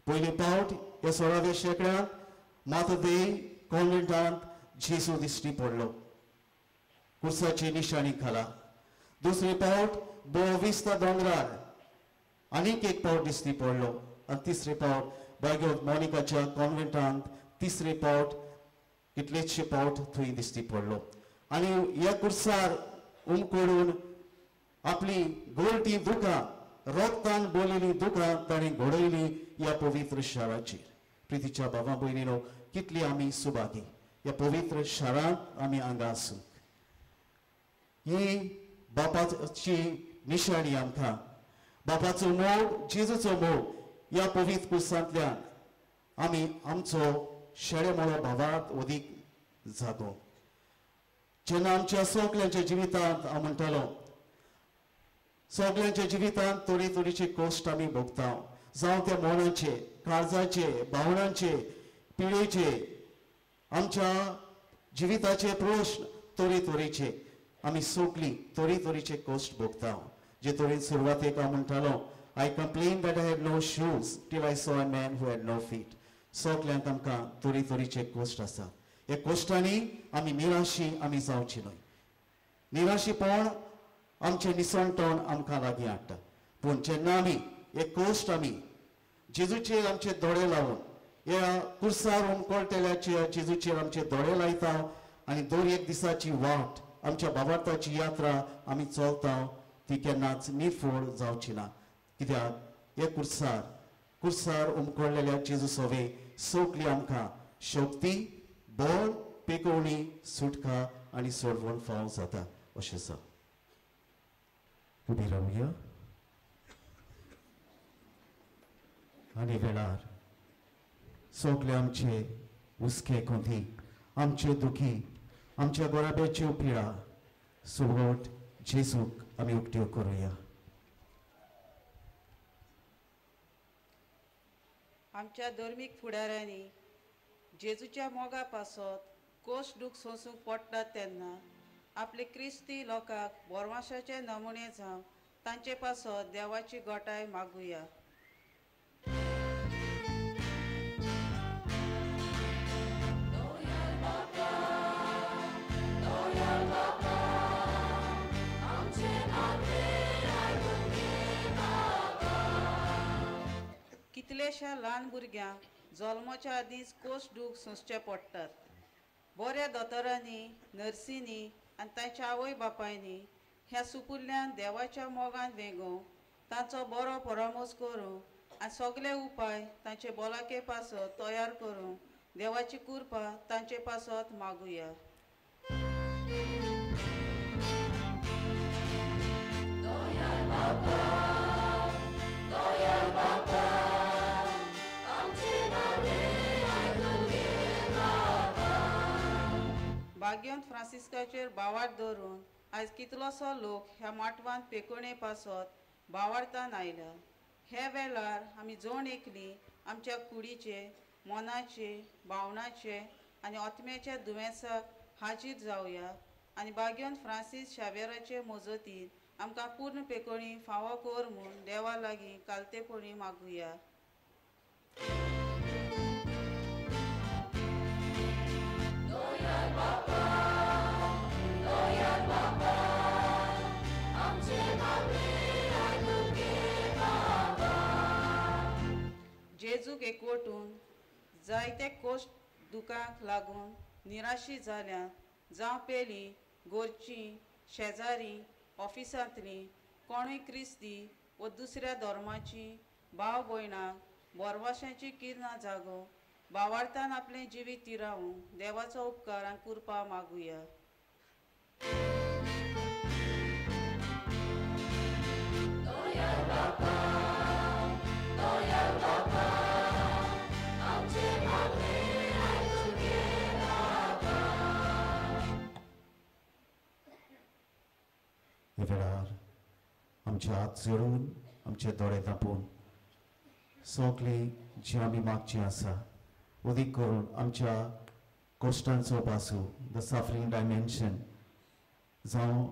पयले पावट ह्या 16व्या शेंकड्यांत मातदेई कॉन्वेंटांत जेजू दिश्टी पडलो कुर्साची निशाणी खाला. दुसरे पावट बोविस्ता दोंगरार आनीक एक पावट दिश्टी पडलो आनी तिसरे पावट बाग्योत मोनिकाच्या कॉन्वेंटांत तिसरे पावट कितलेशे पावट थंय दिश्टी पडलो. आनी ह्या कुर्सार उमकडून आपली गोलटी दुकां रोगतान बोलिली दुकां ताणें घडयली ह्या पवित्र शाराचेर. प्रितीच्या बाबा भयणीनो, कितली आमी सुभागी ह्या पवित्र शारांत आमी हांगा आसूंक. ही बापाची निशाणी आमकां, बापाचो मोग, जेजूचो मोग ह्या पवित्र कुर्सांतल्यान आमी आमचो शेळेमोळो भावार्थ अदीक जागो. जेन्ना आमच्या सगल्यांच्या जिवितांत हांव म्हणटालो, सगल्यांच्या जिवितांत थोडी थोडीचे कश्ट आमी भोगता, जावं त्या मनाचे, काळजाचे, भावनांचे, पिडेचे, आमच्या जिविताचे प्रश्न तरे तरेचे आमी सगळीं तरे तरेचे कश्ट भोगता. जे तरेन सुरवातेक हांव म्हणटालो, I complain that I had no shoes till I saw a man who had no feet. सगल्यांक आमकां तरे तरेचे कश्ट आसा. ह्या कश्टांनी आमी निराशी आमी जावची न्हय. निराशीपण आमचें निसणटण आमकां लागीं हाडटा. पूण जेन्ना आमी हे कश्ट आमी जेजूचेर आमचे दोळे लावन ह्या कुर्सार उमकळटेल्याचेर जेजूचेर आमचे दोळे लायता आनी दर एक दिसाची वाट आमच्या बाबार्थाची यात्रा आमी चलता ती केन्नाच निर्फळ जावची ना. कित्याक हे कुर्सार कुर्सार उमकळलेल्या जेजू सवे सगली आमकां शक्ती, बळ, पेकोवणी, सुटका आनी सोडवण फावो जाता. अशें आसा. उबी रावया आनी वेळार सगळे आमचे हुस्के कोंती, आमचे दुखी, आमच्या गोराब्याच्यो पिळा सुवट जेजूक आमी उक्त्यो करुया. आमच्या धर्मीक फुडाऱ्यांनी जेजूच्या मोगा पासत कोश दूख सोंसूंक पडटात तेन्ना आपले क्रिस्ती लोकांक बोरवाशाचे नमुने जावन तांचे पासत देवाची गोटाय मागुया. कितलेशा ल्हान भुरग्यांक जल्माच्या आदींच कोश दूख सोंसचे पडटात. बऱ्या दोतोरांनी, नर्सींनी आनी तांच्या आवय बापायनी ह्या सुपुल्ल्यान देवाच्या मोगान वेंगोवंक, तांचो बरो परामर्श करूंक आनी सगळे उपाय तांचे भलायके पासत तयार करूंक देवाची कृपा तांचे पासत मागुया. बाग्योन फ्रांसिस्काचेर बावार धरून आयज कितलोसो लोक ह्या माटवान पेकोणे पासत बावार्तान आयल्या. हे वेळार आमी जण एकली आमच्या कुडीचे, मनाचे, भावनाचे आनी आत्म्याच्या दुयेंसाक हाजीर जावया आनी बाग्योन फ्रांसीस शावेराचे मजतीन आमकां पूर्ण पेकोणी फावो कर म्हूण देवा लागीं कालतेपणी मागुया. जेजूक एकवटून जायते कोश्ट दुखांक लागून निराशी जाल्या, जावं पेली गोरची, शेजारी, ऑफिसांतली कोणूय क्रिस्ती व दुसऱ्या धर्माची भाव भयणांक बोरवाशांची किरणां जागो बावार्थान आपलें जिवीत तिरावूंक देवाचो उपकार आनी कृपा मागुया. ह्या वेळार आमचे हात जोडून आमचे दोळे धांपून सगळीं जी आमी मागची आसा अदीक करून आमच्या कश्टांचो बासू, the suffering dimension, जावं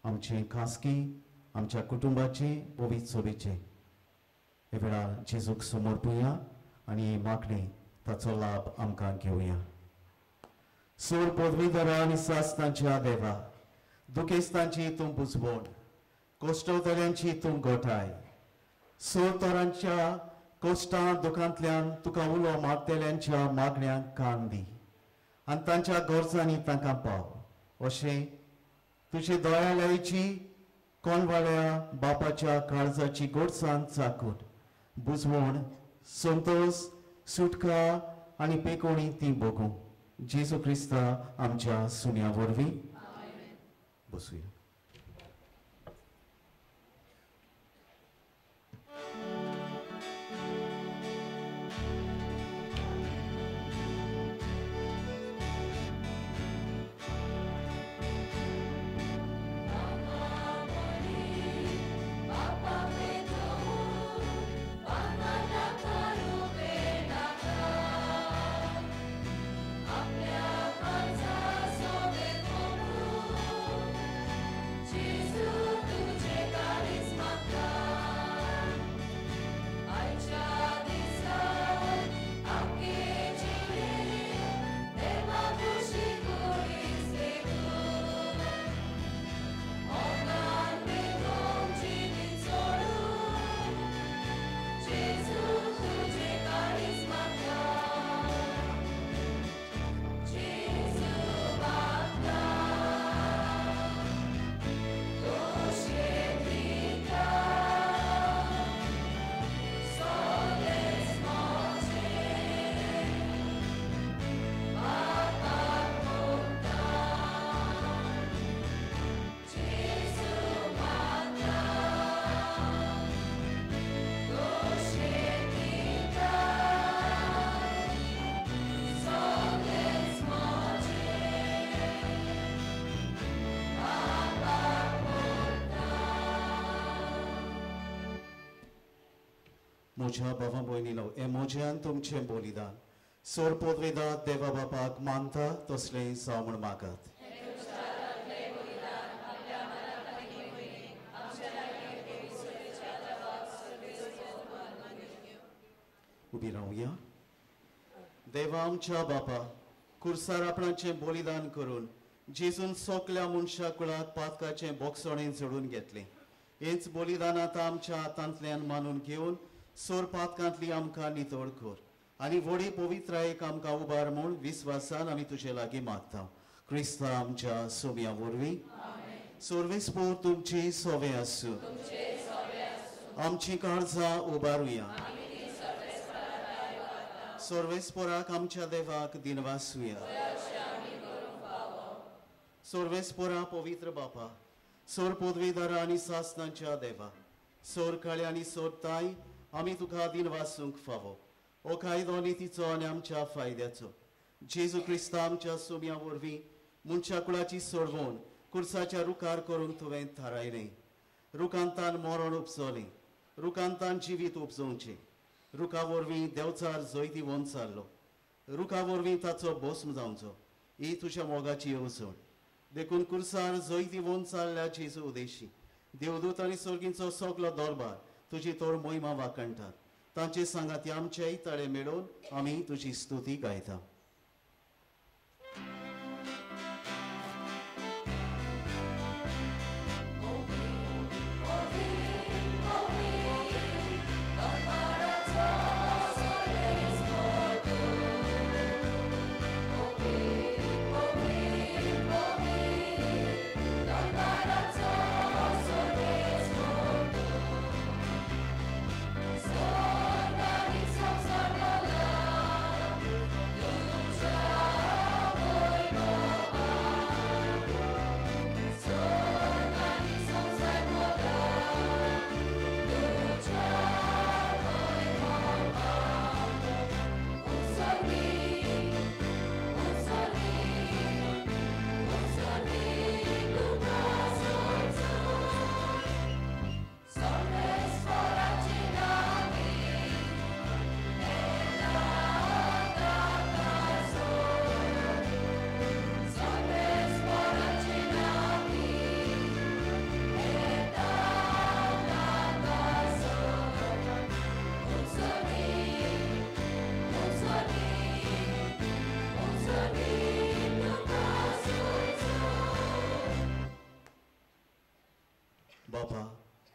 आमचें खासगी, आमच्या कुटुंबाचें, पवित्र सोबेचें, ह्या वेळार जेजूक समर्पुया आनी ही मागणी ताचो लाभ आमकां घेवया. सोर पदवीधरा आनी सासनाच्या देवा, दुखेस्तांची तूं बुजवण, कोश्टवतल्यांची तूं गोठाय, सोर तरांच्या कोश्टां दुखांतल्यान तुका उलो मारतल्यांच्या मागण्यांक कान दी आनी तांच्या गरजांनी तांकां पाव. अशें तुजे दयालयाची कोणवाळ्या बापाच्या काळजाची गोडसाण चाकून बुजवण, संतोश, सुटका आनी पेकोणी ती भोगूं. जेजू क्रिस्ता आमच्या सुन्या वरवीं. बसुया. म्हज्या बाबा भयणीनो, हे म्हज्यान तुमचें बलिदान सोर पोदवेदा देवा बापाक मानता तसलें जावं म्हूण मागात. उबी रावया. देवा आमच्या बापा, कुर्सार आपणाचें बलिदान करून जेजून सोकल्या मनशा कुळाक पातकाचें बोगसणें जोडून घेतलें. हेंच बलिदान आतां आमच्या हातांतल्यान मानून घेवन सोर पातकांतली आमकां नितळ कर आनी व्हडी पवित्रायेक आमकां उबार म्हूण विस्वासान आमी तुजे लागीं मागता. क्रिस्ता आमच्या सोम्या वरवीं. सर्वेस्पोर तुमची सोवे आसूं. आमची काळजां उबारुया. सर्वेस्पोराक आमच्या देवाक दिनवासुया. सर्वेस्पोरा पवित्र बापा, सोर पदवीधरा आनी सासनाच्या देवा, सोर काळे आनी सोर ताय, आमी तुका दिनवासूंक फावो. हो कायदो नितीचो आनी आमच्या फायद्याचो. जेजू क्रिस्ता आमच्या सोम्या वरवीं मनशा कुळाची सोडवण कुर्साच्या रुखार करूंक तुवें थारायलें. रुखांतान मरण उपजलें, रुखांतान जिवीत उपजोवचें. रुखा वरवीं देवचार जैतिवंत जाल्लो, रुखा वरवीं ताचो भस्म जावचो, ही तुज्या मोगाची येवजण. देखून कुर्सार जैतिवंत जाल्ल्या जेजू उदेशी देवदूत आनी सर्गींचो सगलो दरबार तुजी तोर मोहिमा वाखणटात. तांचे सांगाती आमचेय ताळे मेळोवन आमी तुजी स्तुती गायता. So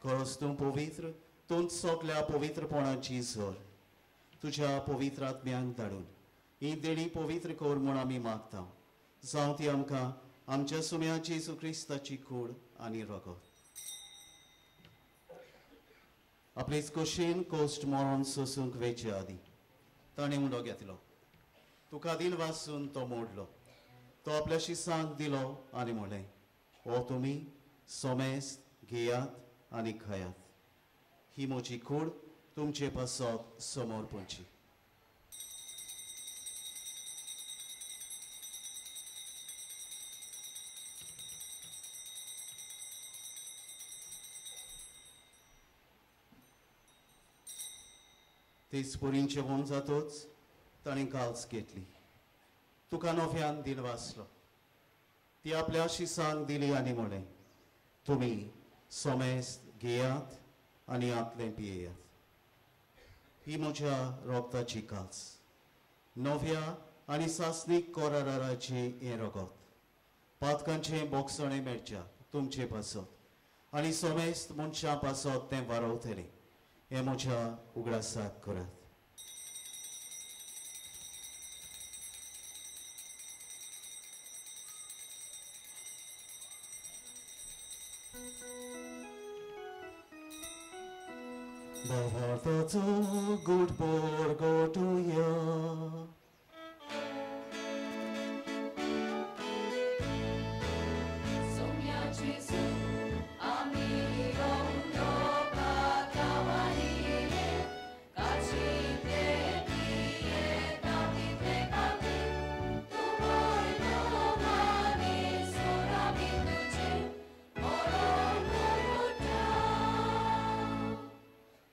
खरोच तूं पवित्र, तूं सगल्या पवित्रपणाची झर. तुज्या पवित्र आत्म्यांक धाडून ही देणी पवित्र कर म्हूण आमी मागता. जावं ती आमकां आमच्या सुम्या जेजू क्रिस्ताची कूड आनी रगत. आपलेच कशेन कोश्ट मरण सोसूंक वेचे आदी ताणें उंडो घेतलो, तुका दिल वासून तो मोडलो, तो आपल्या शिसांक दिलो आनी म्हणलें, हो तुमी सोमेस्त घेयात आनी खायात, ही म्हजी कूड तुमचे पासत समोर पडची. तेच परीन जेवण जातोच ताणें काल्स घेतली, तुका नव्यान दिल वाचलो, ती आपल्या शिसांक दिली आनी म्हणलें, तुमी सोमेस्त घेयात आनी आतलें पियेयात, ही म्हज्या रोगताची काल्स, नव्या आनी सासणीक कराराचें हें रगत, पातकांचें बोगसणें मेळच्या तुमचे पासत आनी सोमेस्त मनशां पासत तें वारवतलें, हें म्हज्या उगडासाक करात. भावार्थाचो गूट परगटुया.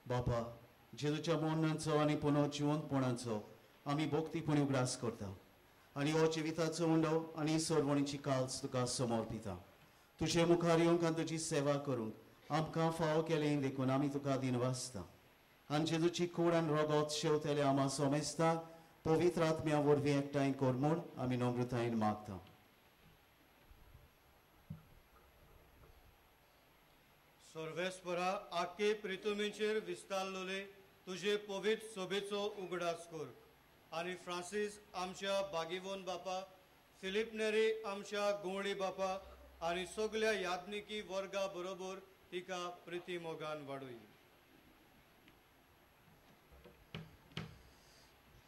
बापा, जेजूच्या मरणाचो आनी पुनर्जिवंतपणाचो आमी भक्तीपणी उगडास करता आनी हो जिविताचो उंडो आनी सरवणीची काल्स तुका समर्पिता. तुजे मुखार येवंक आनी तुजी सेवा करूंक आमकां फावो केलें देखून आमी तुका दिनवासता. आनी जेजूची कूड आनी रगत शेवतले आमा सोमेस्ताक पवित्र आत्म्या वरवीं एकठांय कर म्हूण आमी नम्रतायेन मागता. सर्वेस्परा आखे प्रितुमीचेर विस्तारलोले तुजे पवित्र सोबेचो उगडास कर आनी फ्रांसीस आमच्या बागीवोन बापा, फिलीप नेरी आमच्या गोंवळी बापा आनी सगल्या याज्ञिकी वर्गा बरोबर तिका प्रिती मोगान वाडोय.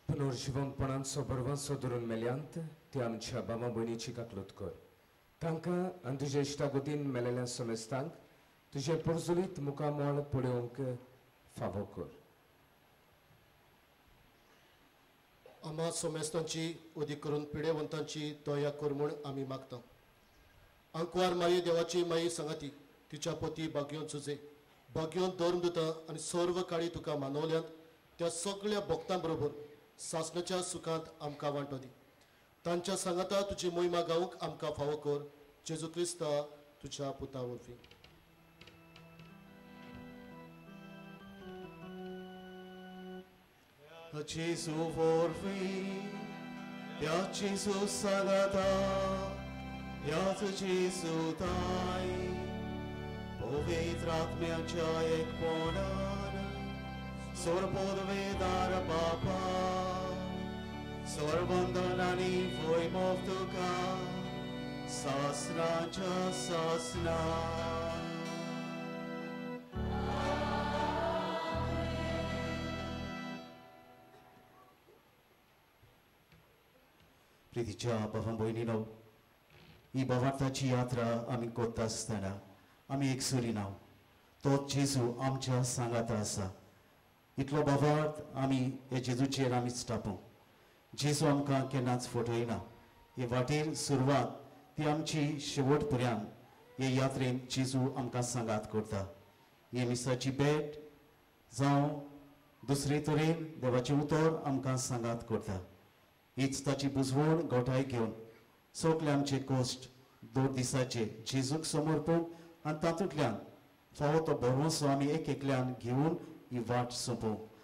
पुनर्जिवंतपणाचो बरवासो धरून मेल्यांत ते आमच्या बाबा भयणीची काकलूत कर. तांकां आनी तुज्या इश्टागतीन मेलेल्या समेस्तांक तुजें पोरजुलीत मुखामळ पळोवंक फावो कर. आम्हा सोमेस्तांची अदीक करून पिडेवंतांची दया कर म्हूण आमी मागता. आंकवार माई देवाची माई सांगाती तिच्या पती भाग्योन सुजे भाग्योन धर्म दिता आनी सर्व काळी तुका मानवल्यांत त्या सगळ्या भक्तां बरोबर सासणाच्या सुखांत आमकां वांटो दी. तांच्या सांगाता तुजी मोहिमा गावंक आमकां फावो कर. जेजू क्रिस्ता तुज्या पुता वरवीं. Gesù वरवीं, त्या जेजू सांगाता, ह्याच जेजू ताई, पवित्र आत्म्याच्या एकपणान, सर्वपदवेदार बापा, सर्वंदन आनी वैभव तुका, सासणाच्या सासणा. प्रितीच्या बाबा भयणीनो, ही भावार्थाची यात्रा आमी करता आसतना आमी एकसुरी ना, तो जेजू आमच्या सांगाता आसा. इतलो भावार्थ आमी हे जेजूचेर आमीच टापूं. जेजू आमकां केन्नाच फटयना. हे वाटेर सुरवात ती आमची शेवट पर्यंत हे यात्रेन जेजू आमकां सांगात करता. हे मिसाची भेट जावं दुसरे तरेन देवाचें उतर आमकां सांगात करता. हीच ताची बुजवण गोठाय घेवन सगळे आमचे कश्ट दोन दिसाचे जेजूक समर्पण आनी तातूंतल्यान फावो तो भरवंसो आमी एक एकल्यान घेवन ही वाट सोंपोवंक.